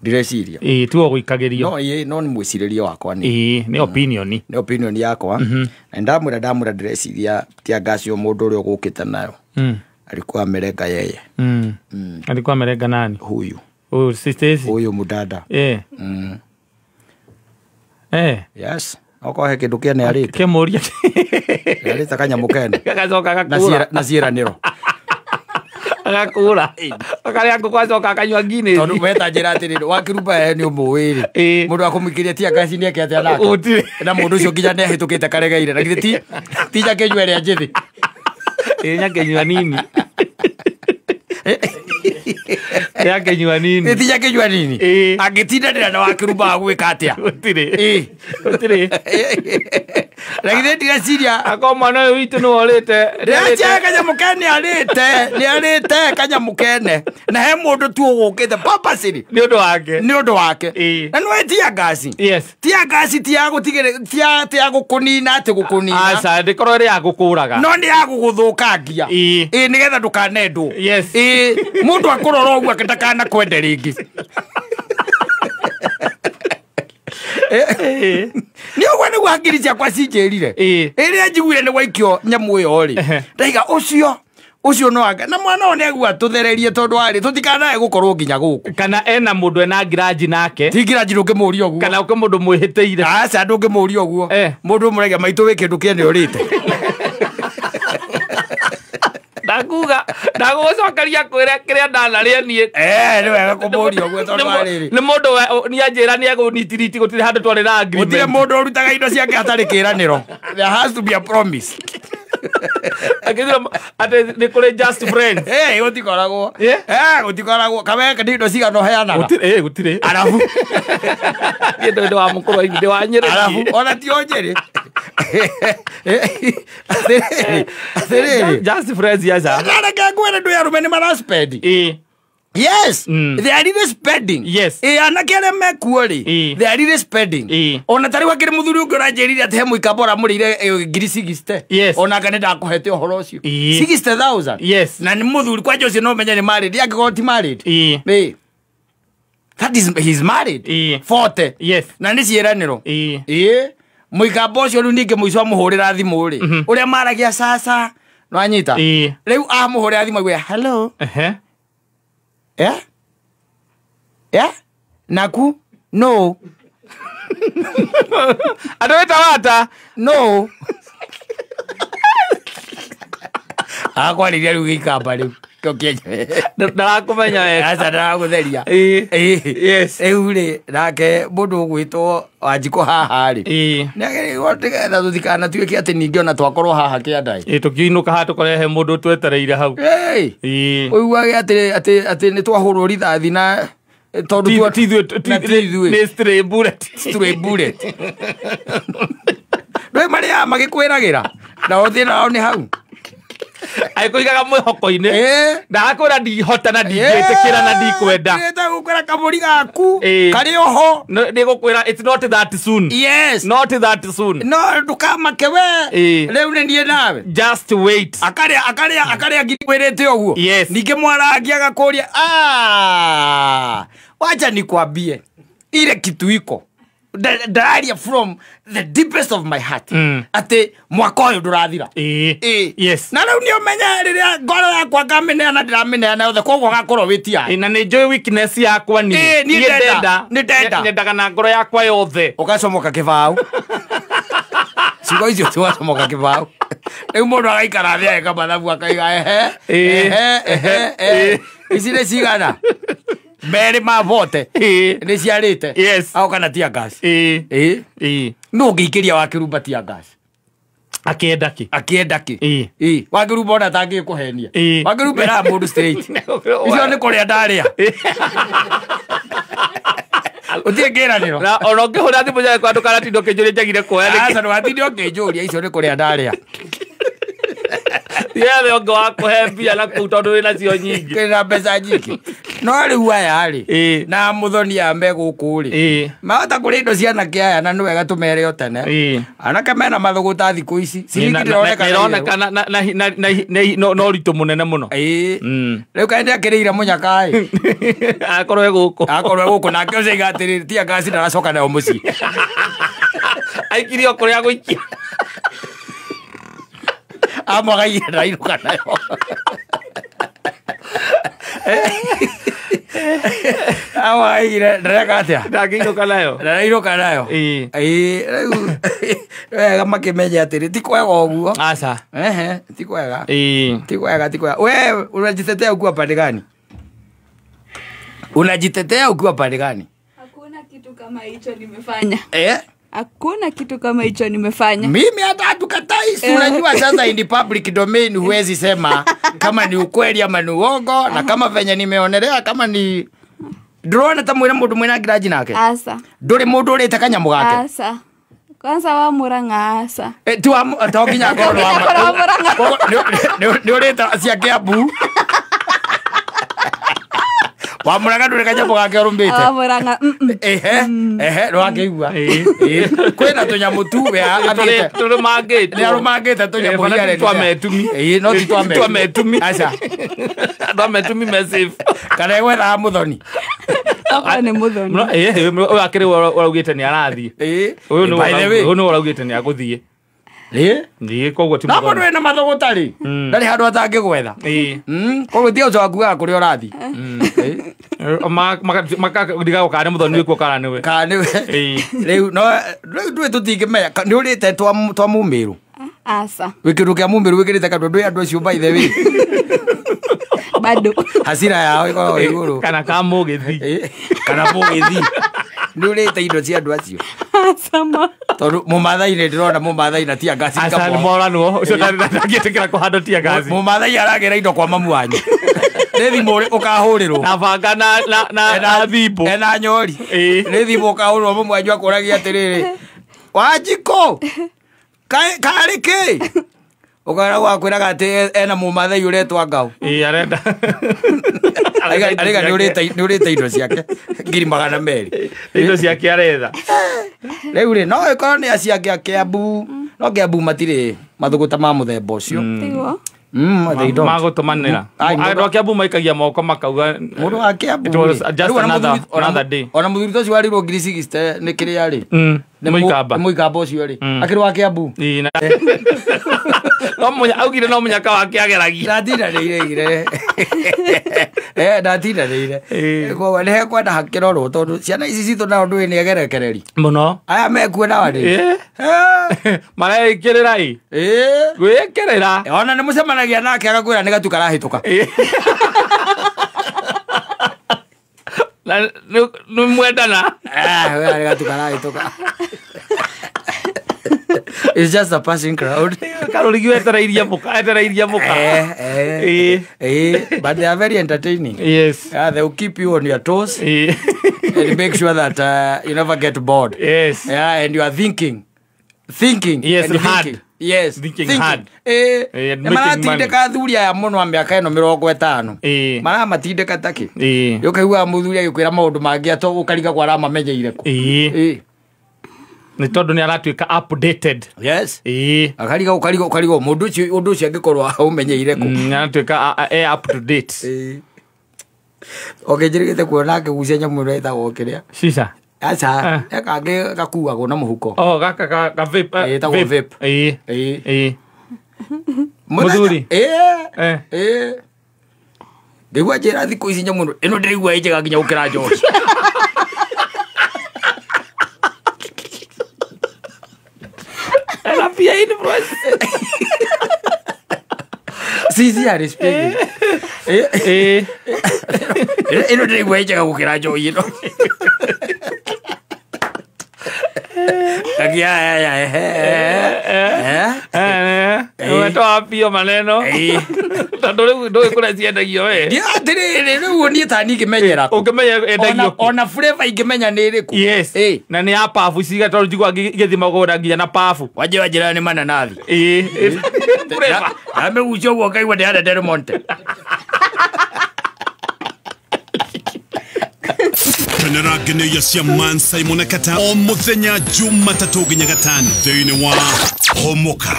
Ndireciria. Ĩĩ, tiwe ũgũikagĩrio. No ĩĩ, no nĩ mwĩcirĩrie wakwa nĩ. Ĩĩ, nĩ opinion. Nĩ opinion yakwa. Na ndamwĩra ndĩreciria tear gas yo mũndũ ũrĩa ũgũkĩte nayo. Alikuwa amelenga yeye. Alikuwa amelenga nani? Huyu. Huyu Stacy. Huyu mudada. Eh. Eh. Yes. Okorwo he kĩndũ kĩene arĩte. Kĩmũria. Arĩte kanyamũ kene. Gagacoka gakura. Na ciĩranĩro. Agakura. Akarĩa ngũkũ acoka akanyua Guinness. Tondũ weta njĩra atĩrĩrĩ, wakĩrumba we nĩ ũmũĩ rĩ. Mũndũ akũmũikĩria tear gas nĩ eke atĩa nake? Gũtirĩ. Na mũndũ ũcio nginya nĩ ahĩtũkĩte karegeire. Na githĩ ti njakĩnyua ĩrĩa njĩthĩ? Ĩĩ, njakĩnyua nini. Njakĩnyua nini. Ti njakĩnyua nini? Angĩtindanĩra na wakĩrumba agwĩka atĩa? Gũtirĩ. Ĩĩ. Gũtirĩ. Na githĩ ndireciria. Akorwo mwana ũyũ witũ nĩ worĩte. Ndĩreciria kanyamũ kene arĩte. Nĩ arĩte kanyamũ kene. Na he mũndũ tu ũgũkĩte purposely. Nĩ ũndũ wake. Nĩ ũndũ wake. Ĩĩ. Na nĩwe tear gas. Yes. Tear gas ti ya gũtigĩrĩra, ti ya gũkũnina atĩ gũkũnina. Aca, ndĩkorwo ĩrĩ ya gũkũraga. No nĩ ya gũgũthũkangia. Ĩĩ. Ĩĩ, nĩgetha ndũkanendwo. Yes. Ĩĩ, mũndũ akũrora ũguo ndakanakwende rĩngĩ. Ĩĩ. Nĩ ũguo nĩguo hakiri ciakwa cinjĩrire. Ĩĩ. Ĩrĩa njiguire nĩ waikio nyamũ ĩyo rĩ. Ndaiga ũcio no anga. Na mwana ũyũ nĩ aigua tũthererie tondũ arĩ, tũtikanae gũkorwo nginya gũkũ. Kana ena mũndũ ena ngiraji nake. Ti ngiraji ndũngĩmũria ũguo. Kana ũkĩ mũndũ mwĩhĩtĩire. Aca, ndũngĩmũria ũguo. Eh. Mũndũ ũmũragia maitũ wĩ kĩndũ kĩene ũrĩte. Ndakuga, ndagũgũcokeria kwĩra kĩrĩa ndanarĩa niĩ. Eh, nĩ wega kũmũria ũguo tondũ Nĩ wa rĩrĩ. nĩ mũndũ nĩ anjĩra nĩ egũnitiriti, gũtirĩ handũ twarĩ na agreement. Gũtirĩ mũndũ ũrutaga indo ciake hatarĩ kĩĩranĩro. There has to be a promise. Akĩthira atĩ nĩ kũrĩ just friends. Eh, gũtikoragwo. Eh? Eh, gũtikoragwo. Kameke nĩ indo cigana ũheanaga? Gũtirĩ, eh, gũtirĩ. Arabu. Niĩ ndĩ wa mũkũrũ, ndĩ wa Nyĩrĩ. Arabu, ona ti o Nyĩrĩ. Atĩrĩrĩ, atĩrĩrĩ. Just friends, yes, sir. Na reke ngwĩre ndũ ya arũme nĩ maraspend. Ĩĩ. Yes, they are really spending. Yes. Ĩĩ, anake arĩa mekuo rĩ, Ĩĩ. they are really spending. Ĩĩ. Ona ta rĩu hakĩrĩ mũthuri ũngĩ ũranjĩrire atĩ he mũikamba ũramũrĩire, ngiri 60. Yes. Ona anga nĩ ndakũhete ũhoro ũcio. Ĩĩ. 60,000. Yes. Na nĩ mũthuri kwanja ũcio no ũmenye nĩ married, angĩkorwo ti married. Ĩĩ. Ĩĩ. That is, he's married. Ĩĩ. 40. Yes. Na nĩ ciĩranĩro. Ĩĩ. Ĩĩ. Mũikamba ũcio rĩu ningĩ mũico amũhũrĩra thimũ rĩ. Ũrĩa maragia sasa. Nĩwanyita? Ĩĩ. Rĩu amũhũrĩra thimũ aigua, hello. Ehe. Yeah? Yeah? Naku? No. Andũ wĩta wata? No. Akwarĩria rĩu gĩikamba rĩu. Kĩo kĩenyewe. Ndarakũmenya wega. Aca, ndĩragũtheria. Ĩĩ. Ĩĩ. Yes. Rĩu rĩ, nake mũndũ ũgwĩtwo Wanjikũ haha rĩ. Ĩĩ. Nĩagĩrĩirwo nĩgetha tũtikanatuĩke atĩ ningĩ ona twakorwo haha kĩanda ĩ. Ĩĩ, tũkĩinũka haha tũkore he mũndũ twetereire hau. Ĩĩ. Ĩĩ. Ũiguage atĩ nĩ twahũrwo rithathi na tondũ Ti ithuĩ, na ti ithuĩ. nĩ stray bullet. Stray bullet. Ndũĩ marĩaga magĩkwĩragĩra. Na ũthĩna wao nĩ hau. Agĩkũigaga mwĩhoko-inĩ. Ĩĩ. Ndagakwĩra ndihota na ndingĩtĩkĩra na ndikwenda. Ndĩrenda gũkwĩra kamũri gaku Ĩĩ. karĩ oho. Nĩgũkwĩra it's not that soon. Yes. Not that soon. No ndũkamake we. Ĩĩ. Rĩu nĩ niĩ nawe. Just wait. Akarĩa, akarĩa, akarĩa nginya kwĩrĩte ũguo. Yes. Ningĩ mwarangi agakũria, wacha nikwambie ile kitu iko. Ndararia from the deepest of my heart. Atĩ mwaka ũyũ ndũrathira. Ĩĩ. Ĩĩ. Yes. Na rĩu nĩ ũmenye rĩrĩa ngoro yakwa ngamĩneana ndĩramĩneana yothe, koguo gakorwo wĩ tiari. Ĩĩ, na nĩ njũĩ weakness yakwa niĩ. Ĩĩ, niĩ Niĩ ndenda. ndenda. Nĩ ndenda. Nyendaga na ngoro yakwa yothe. Ũgacomoka kĩbaũ. Ciugo icio ti ũgacomoka kĩbaũ. Rĩu mũndũ agaikara thĩ ageka mathabu akaiga, ehe, Ĩĩ. ehe, ehe, ehe. Ici nĩ cigana? Merĩ ma bote. Ĩĩ. Nĩ ciarĩte. Yes. Agoka na tear gas. Ĩĩ. Ĩĩ. Ĩĩ. Nũ ũngĩikĩria wakĩrumba tear gas? Akĩenda kĩ? Akĩenda kĩ? Ĩĩ. Ĩĩ. Wakĩrumba ona atangĩkũhenia. Ĩĩ. Wakĩrumba eraga mũndũ straight. Icio nĩ kũrĩa ndarĩa. Ũtirĩ kĩranĩro. Na ona ũngĩhũra thimũ yakwa ndũkanatinda ũkĩnjũria njagire kuoya nĩkĩ. Aca, ndũgatinde ũkĩnjũria, icio nĩ kũrĩa ndarĩa. Yethe ũngĩ wa kũhe mbia na kũu tondũ wĩna cio nyingĩ. Kwĩna mbeca nyingĩ. No rĩu aya rĩ na Muthoni ambe gũkũ rĩ mahota kũrĩa indo cia anake aya na nĩ wega tũmere o tene. Anake mena mathũgũta thikũ ici. Ciringi ndĩroneka na ũritũ mũnene mũno. Rĩu kaĩ nĩakĩrĩire mũnyaka ĩ. Akorwo e gũkũ. Akorwo e gũkũ nake ũcio aiga atĩrĩrĩ tia ngasi ndaracoka nayo mũciĩ. Aikirie o kũrĩa gũikia. Amwagaire ndainũka nayo. Amwagaire ndareka atĩa? Ndangĩinũka nayo. Ndarainũka nayo. Ĩĩ. Rĩu wega makĩmenye atĩrĩ ti kwega ũguo. Aca. Ehe, ti kwega. Ĩĩ. Ti kwega, ti kwega. We unajitetea ukiwa pande gani? Unajitetea ukiwa pande gani? Hakuna kitu kama hicho nimefanya. Eh? Hakuna kitu kama hicho nimefanya. Mimi hata hatukatai. Unajua sasa in the public domain huwezi sema kama ni ukweli ama ni uongo, na kama venye nimeonelea kama ni ndurona ta mwina mundu mwina ngiraji nake. Asa. Nduri mundu urite kanyamu gake. Asa. Kwanza wa Murang'a asa. Ti wa to nginya ngorwo wa Murang'a. Ni urite cia Kiambu. Wa Murang'a nduri kanyamu gake urumbite. Wa Murang'a. Ehe, ehe, rwakĩigua. Kwĩna tũnyamũ tu we athiĩte. Tũrũmangĩte. Nĩ arũmangĩte tũnyamũ hiarĩ. Twa metumi. Ĩĩ, no ti twa metumi. Twa metumi. Aca. Twa metumi me safe. Kana egwethaga Muthoni. Okorwo nĩ Muthoni. Ĩĩ, ũyũ akĩrĩ ũraugĩte nĩ arathiĩ. Ĩĩ. Ũyũ nĩ ũraugĩte nĩ agũthiĩ. Ĩĩ. Ĩĩ, koguo ti Na Muthoni. mũndũ wĩna mathũgũta rĩ, ndarĩ handũ atangĩgwetha. Ĩĩ. Koguo ti ũcio wakuaga kũrĩa ũrathiĩ. Makadigago kana nĩ Muthoni wĩkuo kana nĩwe. Kana nĩwe. Ĩĩ. Rĩu no rĩu ndũĩ tũtingĩmenya nĩ ũrĩte twa Mumĩrũ. Asa. Wĩ kĩndũ kĩa Mumĩrũ wĩkĩrĩte kandũ ndũĩ andũ acio by the way. Bado. Hasira yao ĩkoragwo igũrũ. Kana ka Mũgĩthi. Kana Mũgĩthi. Nĩ ũrĩte indo cia andũ acio. Asa ma. Tondũ Mũmathai-inĩ ndĩrona Mũmathai na tia ngasi Asa nĩ moranwo. Ũcio ndangĩtĩkĩra kũhandwo tia ngasi. Mũmathai aragĩra indo kwa mamu wanyu. Nĩ thimũ ũkahũrĩrwo. Na banga na thimũ. Ena nyori. Nĩ thimũ ũkahũrĩrwo mamu wanyu akũragia atĩrĩrĩ. Wanjikũ. Karĩ kĩ? Ũkaragwo akwĩraga atĩ ena Mũmathai ũretwa Ngau. Ĩĩ arenda. Arĩga nĩ ũrĩte indo ciake 200,000. Indo ciake aretha. Rĩu rĩ no ĩkorwo nĩ acio angĩ a Kiambu. No Kiambu matirĩ mathũgũta ma mũthemba ũcio. Tiguo. Magũtũmanĩra. Andũ a Kiambu maikagia moko makauga mũndũ wa Kiambu. It was just another day. Ona mũthuri ta ũcio warĩirwo 60,000 nĩ kĩrĩa rĩ. Nĩ Mũikamba. Nĩ Mũikamba ũcio rĩ. Akĩrĩ wa Kiambu. No munya augire no munyaka wake ageragia. Ndatindanĩire. Ndatindanĩire. Koguo nĩ hekwenda hakĩrorwo tondũ ciana ici citũ nao ndũĩ nĩ egerekereri. Mũno. Aya mekuo nao rĩ. Mareĩkĩrĩra ĩ. Gwĩkĩrĩra. Ona nĩ mũcemanagia nake agakwĩra nĩ gatu karahĩtũka. Na nĩ mwendana. Nĩ gatu karahĩtũka. It's just a passing crowd. Karũrigi wetereirie mũka, etereirie mũka. But they are very entertaining. Yes. They will keep you on your toes. And make sure that you never get bored. Yes. Yeah, and you are thinking. Thinking. Yes, and hard. thinking. Yes. Thinking hard. Maratindĩka athuri aya mũno a mĩaka ĩno 50. Maramatindĩka takĩ. Ũkaiguaga mũthuri agĩkwĩra maũndũ mangĩ ato ũkarigagwo aramamenyeire kũ. Nĩ tondũ nĩ aratuĩka updated. Yes. Akariga ũkarigwo mũndũ ũcio ũndũ ũcio angĩkorwo aumenyeire kũ. Nĩ aratuĩka up to date. Ũkĩnjĩrĩgĩte kuona akĩgucia nyamũ ĩno ĩtagwo kĩrĩa. Shisha. Aca, kangĩ gakuagwo na mũhuko. Oh, gaka ka vape. Ĩtagwo vape. Ĩĩ. Mũthuri. Ĩĩ. Ngĩigua njĩra thikũ ici nyamũ ĩno ndĩraigua ĩ njega nginya gũkĩra njohi. Sincerely speaking. Ĩno ndĩraigua ĩ njega gũkĩra njohi ĩno. Umetoa wapi hiyo maneno? Tondũ rĩu ndũĩ kũrĩa ciendagio we. Atĩrĩrĩ, rĩu niĩ ta niĩ ingĩmenyera kũ? Ũngĩmenya endagio kũ? Ona flavor ingĩmenya nĩ ĩrĩkũ. Yes. Na nĩ ya pabu ciga tondũ njiguaga igĩthima gũra nginya na pabu. Wanje wanjĩra nĩ mananathi. Flavor. Amĩgucia ũguo ngaigua ndĩrarĩa Del Monte. Kenera ngenyo cia Man Simon Kata o muthenya Jumatatũ nginya Gatano thĩinĩ wa Homoka.